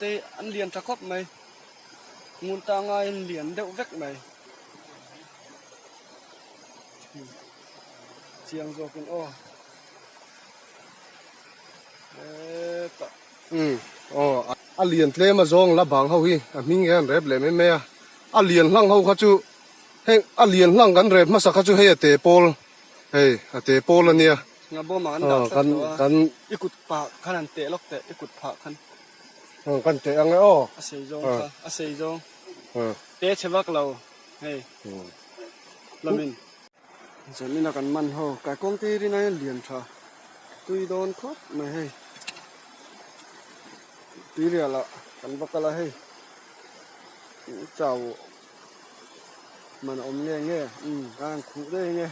Te an lian tha khawp mai ngun ta ngaiin lian deuh vek mai chiang zawkin aw hetah umm aw a lian tlem a zawng la bang ho hi a hming hian rep leh mai mai a a lian hlang ho kha chu heng a lian hlang kan rep hmasa kha chu hei a te pawl hei a te pawl a nia nga bawm ah kan dah tlat lo a i kut pah khan an teh lawk teh i kut phah khan. Kan teh ang e aw. A sei zawng kha, a sei zawng. Te chhe vak lo hei lamin. Zanin a kan man ho kaikawng te hi rin aiin lian tha tui dawn khawp mai hei. Tuirial ah kan va kal a hei. Chau man a awm nge nge, umm kan han khuh daih nge.